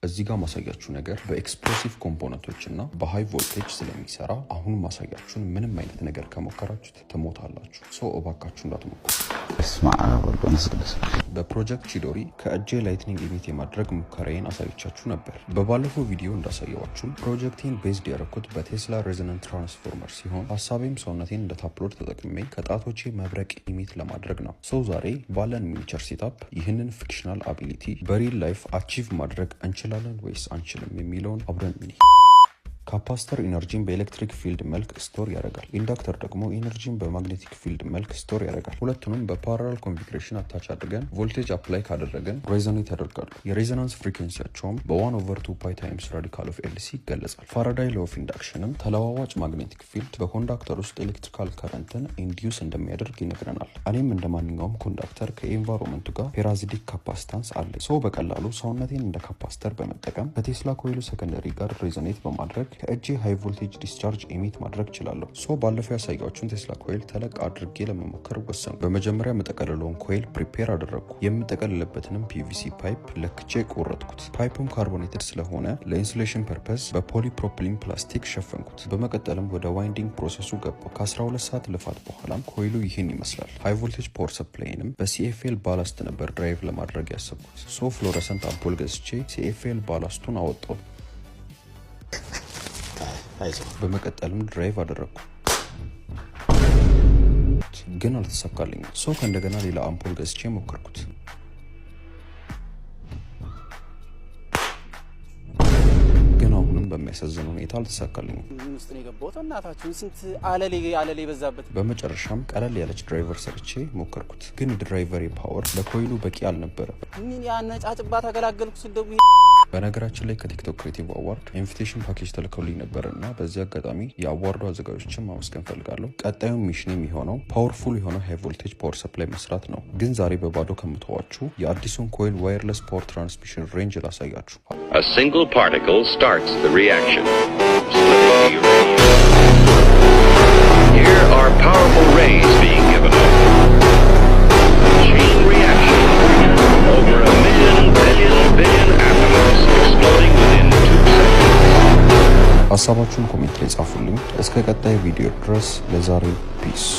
እዚህ ጋር ማሳያችሁ ነገር በ explosive component ኦች እና በ high voltage ስለሚሰራ አሁን ማሳያችሁን ምንም አይነት ነገር ከሞከራችሁት ትሞታላችሁ። So እባካችሁ እንዳትሞክሩ። በስመ አብ ወወልድ ወመንፈስ ቅዱስ። በፕሮጀክት ቺዶሪ ከእጄ lightning emit የማድረግ ሙከራዬን አሳይቻችሁ ነበር። በባለፈው ቪዲዮ እንዳሳየዋችሁም ፕሮጀክቴን based ያደረኩት በ Tesla resonant transformer ሲሆን ሀሳቤም ሰውነቴን እንደ top load ተጠቅሜ ከጣቶቼ መብረቅ emit ለማድረግ ነው። So ዛሬ ባለን miniature setup ይህንን fictional ability በ real life achieve ማድረግ እንችላለን ወይስ አንችልም የሚለውን አብረን እንይ። Capacitor energy ን በ electric field መልክ store ያደርጋል። Inductor ደግሞ energy ን በ magnetic field መልክ store ያደርጋል። ሁለቱንም በ parallel configuration attach አድርገን voltage apply ካደረግን resonate ያደርጋሉ። የ resonance frequency ያቸውም በ 1 over 2 pi times radical of LC ይገለጻል። Faraday law of induction ም ተለዋዋጭ magnetic field በ conductor ውስጥ electrical current ን induce እንደሚያደርግ ይነግረናል። እኔም እንደ ማንኛውም conductor ከ environment ኡ ጋር parasitic capacitance አለ። So በቀላሉ ሰውነቴን እንደ capacitor በመጠቀም ከ Tesla coil ኡ secondary ጋር resonate በማድረግ ከእጄ high voltage discharge emit ማድረግ እችላለሁ። So ባለፈው ያሳየኋችሁን Tesla coil ተለቅ አድርጌ ለመሞከር ወሰንኩ። በመጀመሪያ የምጠቀልለውን coil prepare አደረግኩ። የምጠቀልልበትንም PVC pipe ለክቼ ቆረጥኩት። Pipe ኡም carbonated ስለሆነ ለ insulation purpose በ polypropylene ፕላስቲክ ሸፈንኩት። በመቀጠልም ወደ winding process ኡ ገባሁ። ከ12 ሰዓት ልፋት በኋላም coil ኡ ይህን ይመስላል። High voltage power supply ንም በ CFL ballast ነበር drive ለማድረግ ያሰብኩት። So fluorescent አምፖል ገዝቼ CFL ballast ኡን አወጣው። በመቀጠልም drive አደረግኩ፣ ግን አልተሳካልኝም። So ከእንደገና ሌላ አምፖል ገዝቼ ሞከርኩት፣ ግን አሁንም በሚያሳዝን ሁኔታ አልተሳካልኝም። ምን ውስጥ ነው የገባሁት? እናታችሁን ስንት አለሌ አለሌ በዛበት። በመጨረሻም ቀለል ያለች driver ሰርቼ ሞከርኩት፣ ግን የ driver power ለ coil ኡ በቂ አልነበረም። ምን ያነጫጭባ ተገላገልኩ ስል ደግሞ በነገራችን ላይ ከ TikTok Creative Award invitation package ተልከውልኝ ነበር እና በዚህ አጋጣሚ የ award ኡ አዘጋጆችን ማመስገን ፈልጋለሁ። ቀጣዩ mission የሚሆነው powerful የሆነ high voltage power supply መስራት ነው። ግን ዛሬ በባዶ ከምተዋችሁ የአዲሱን coil wireless power transmission range ላሳያችሁ። A single particle starts the reaction, splitting the uranium. Here are powerful rays being given off. A chain reaction. Over a million billion billion atoms exploding within 2 seconds. ሀሳባችሁን comment ላይ ጻፉልኝ። እስከ ቀጣይ ቪዲዮ ድረስ ለዛሬ peace።